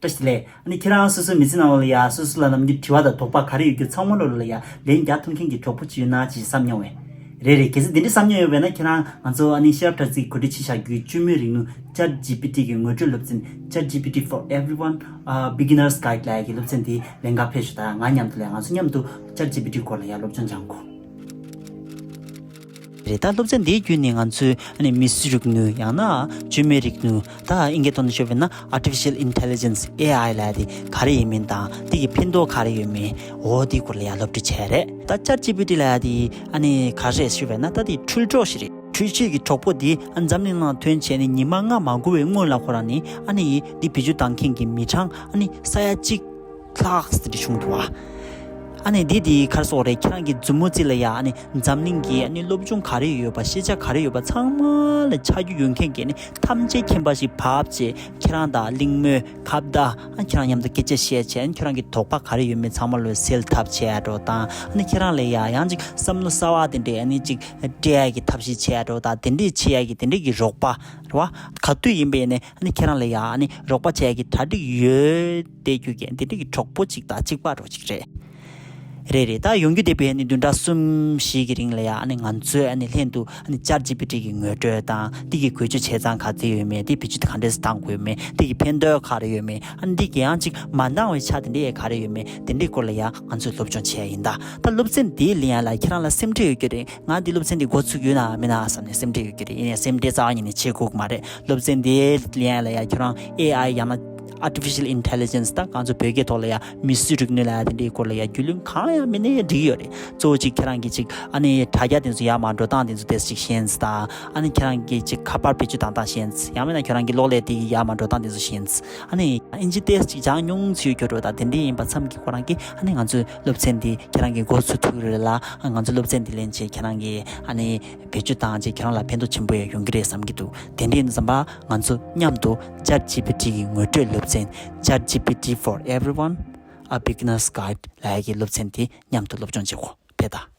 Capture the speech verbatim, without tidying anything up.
ལས་ཨ་ནི་ཁྱེད་རང་སོ་སོའི་མི་ཚེ་ནང་ལ་ཡ་སོ་སོ་ལ་ནམ་རྒྱུན་དྲི་བ་དང་དོགས་པ་ག་རེ་ཡོད་རྒྱུ་ཚང་མ་ལོ་ལ་ཡ་ལན་རྒྱག་ཐུབ་མཁན་གྱི་གྲོགས་པོ་ཅིག་ཡོད་ན་ཅིག་བསམ་མྱོང་བས། རེད་རེད། གལ་སྲིད་དེ་འདྲ་བསམ་མྱོང་ཡོད་པས་ན་ཁྱེད་རང་ང་ཚོ་ཨ་ནི་ཤེས་རབ་དྲ་ཚིགས་གོ་སྒྲིག་བྱས་བཞག་རྒྱུའི་བཅོས་མའི་རིག་ནུས་Chat G P T གི་ངོ་སྤྲོད་སློབ་ཚན་Chat G P T for everyone, uh, beginner's guide ལབ་ཡ་གི་སློབ་ཚན་དེ་ལེན་ག་ཕེབས་ཤོག་ད་ང་མཉམ་དུ་ལ་ང་ཚོ་མཉམ་དུ་Chat G P T སྐོར་ལ་ཡ་སློབ་སྦྱོང་སྦྱང་དགོས། རེད། ད་སློབ་ཚན་འདིའི་བརྒྱུད་ནས་ང་ཚོས་ཨ་ནི་མིས་བཟོས་རིག་ནུས་ཡང་ན་བཅོས་མའི་རིག་ནུས། ད་ཨིན་སྐད་ཐོག་ནས་ཤོད་པ་ཡིན་ན་Artificial Intelligence, A I ལབ་ཡ་དེ་ག་རེ་ཡིན་མིན་དང་དེ་གི་ཕན་ཐོགས་ག་རེ་ཡོད་མིན། འོ་དེའི་སྐོར་ལ་ཡ་སློབ་ཁྲིད་བྱས་རེད། ད་Chat G P T ལབ་ཡ་དེ་ཨ་ནི་ག་རེ་ཞུས་པ་ཡིན་ན་ད་དེ་འཕྲུལ་སྒྲོག་ཞིག་རེད། འཕྲུལ་ཆས་ཀྱི་གྲོགས་པོ་དེ་ཨ་འཛམ་གླིང་ནང་ཐོན་བྱས་ནས་ཉི་མ་ལྔ་མ་འགོར་བའི་སྔོན་ལ་ཁོ་རང་ནི་ཨ་ནི་འདི་བེད་སྤྱོད་བཏང་མཁན་གྱི་མི་གྲངས་ཨ་ནི་ས་ཡ་གཅིག་ལྷག་ཙམ་དེ་འདྲ་བྱུང་འདུག་བ། ཨ་ནི་འདི་དེ་ག་རེ་ཟེར་དགོས་རེད། ཁྱེད་རང་གི་མཛུབ་མོ་རྩེ་ལ་ཡ་ཨ་ནི་འཛམ་གླིང་གི་ཨ་ནི་སློབ་སྦྱོང་ག་རེ་ཡོད་པ་ཤེས་བྱ་ག་རེ་ཡོད་པ་ཚང་མ་ལ་ཆ་རྒྱུས་ཡོད་མཁན་གྱི་ཨ་ནི་ཐམས་ཅད་མཁྱེན་པ་ཞིག་བབས་བྱས་ཁྱེད་རང་དང་གླེང་མོལ་ཁ་བརྡ་ཨ་ཁྱེད་རང་མཉམ་དུ་སྐད་ཆ་བཤད་བྱས་ཨ་ནི་ཁྱེད་རང་གི་དོགས་པ་ག་རེ་ཡོད་མེད་ཚང་མ་ལོས་སེལ་ཐབས་བྱས་ཡ་འགྲོ་དང་ཨ་ནི་ཁྱེད་རང་ལ་ཡ་ཡང་ཅིག་བསམ་བློ་གསར་བ་དེ་འདྲས་ཨ་ནི་ཅིག་སྤྲད་ཡ་གི་ཐབས་ཤེས་བྱས་ཡ་འགྲོ་དང་དེ་འདྲས་བྱེད་ཡ་གི་དེ་འདྲས་ཀྱི་རོགས་པ་རེད་བ། ག་དུས་ཡིན་པ་ཡིན་ནའི་ཨ་ནི་ཁྱེད་རང་ལ་ཡ་ཨ་ནི་རོགས་པ་བྱེད་ཡ་གི་གྲ་སྒྲིག་ཡོད་བསྡད་རྒྱུ་གི་དེ་འདྲས་ཀྱི་གྲོགས་པོ་ཅིག་དང་གཅིག་པ་འདྲ་ཅིག་རེད། རེད་རེད། ད་ཡོང་རྒྱུ་དེ་བས་ནི་བདུན་ཕྲག་གསུམ་བཞི་གི་རིང་ལ་ཡ་ཨ་ནི་ང་ཚོས་ཨ་ནི་ལྷན་དུ་ཨ་ནི་Chat G P T གི་ངོ་སྤྲོད་དང་དེ་གི་བེད་སྤྱོད་བྱེད་སྟངས་ག་ཚོད་ཡོད་མེད་དེ་བེད་སྤྱོད་ག་འདྲས་སེ་བཏང་དགོས་ཡོད་མེད་དེ་གི་ཕན་ཐོགས་ག་རེ་ཡོད་མེད་ཨ་ནི་དེ་གི་ཡང་ཅིག་མ་འདང་བའི་ཆ་དེ་འདྲས་ཡ་ག་རེ་ཡོད་མེད་དེ་འདྲས་སྐོར་ལ་ཡ་ང་ཚོས་སློབ་སྦྱོང་བྱེད་ཡ་ཡིན་ད། ད་སློབ་ཚན་དེ་ལེན་ཡ་ལ་ཁྱེད་རང་ལ་སེམས་ཁྲལ་ཡོད་རྒྱུ་རེད། ང་འདི་སློབ་ཚན་འདི་འགོ་ཚུགས་ཡོད་ན་མེད་ན་བསམ་ནས་སེམས་ཁྲལ་ཡོད་རྒྱུ་རེད། ཡིན་ནའི་སེམས་ཁྲལ་རྩ་བ་ཉིད་ནས་བྱེད་དགོས་ཀྱི་མ་རེད། སློབ་ཚན་འདི་ལེན་ཡ་ལ་ཡ་ཁྱོད་རང་A I ཡང་ན་Artificial Intelligence ད་ང་ཚོ་བོད་སྐད་ཐོག་ལ་ཡ་མིས་བཟོས་རིག་ནུས་ལབ་ཡ་དེ་འདྲའི་སྐོར་ལ་ཡ་རྒྱུས་ལོན་གང་ཡང་མེད་ནའི་འགྲིག་ཡོད་རེད། གཙོ་བོ་གཅིག་ཁྱེད་རང་གིས་གཅིག་ཨ་ནི་དྲ་རྒྱ་དེ་ཚོ་ཡར་མར་འགྲོ་སྟངས་དེ་ཚོ་ཏོག་ཙམ་ཅིག་ཤེས་ཡིན་ད། ཨ་ནི་ཁྱེད་རང་གིས་གཅིག་ཁ་པར་བེད་སྤྱོད་བཏང་སྟངས་ཤེས་ཡིན། ཡང་མིན་ན་ཁྱོད་རང་གི་གློག་ཀླད་དེ་ཡར་མར་འགྲོ་སྟངས་དེ་ཚོ་ཤེས་ཡིན། ཨ་ནི་ཨིན་ཇི་ཏོག་ཙམ་ཅིག་སྦྱང་མྱོང་ཚུལ་སྐྱོ་འགྲོ་ད་དེ་འདྲའི་ཡིན་པ་ཙམ་གྱིས་ཁོ་རང་གིས་ཨ་ནི་ང་ཚོའི་སློབ་ཚན་འདི་ཁྱེད་རང་གི་འགོ་ཚུགས་ཐུབ་ཀྱི་རེད་ལ། ང་ཚོ་སློབ་ཚན་འདི་ལེན་བྱས་ཁྱེད་རང་གི་ཨ་ནི་བེད་སྤྱོད་བཏང་བྱས་ཁྱེད་རང་ལ་ཕན་ཐོགས་ཆེན་པོ་ཡང་ཡོང་གི་རེད་བསམ་གྱི་འདུག་དེ་འདྲ་ཡིན་ཙམ་པ་ང་ཚོ་མཉམ་དུ་Chat G P T གི་ངོ་སྤྲོད་སློབ་ཚན་Chat G P T for everyone, a beginner's guide ལབ་ཡ་གི་སློབ་ཚན་དེ་མཉམ་དུ་སློབ་སྦྱོང་བྱེད་དགོས་ཕེབས་དང་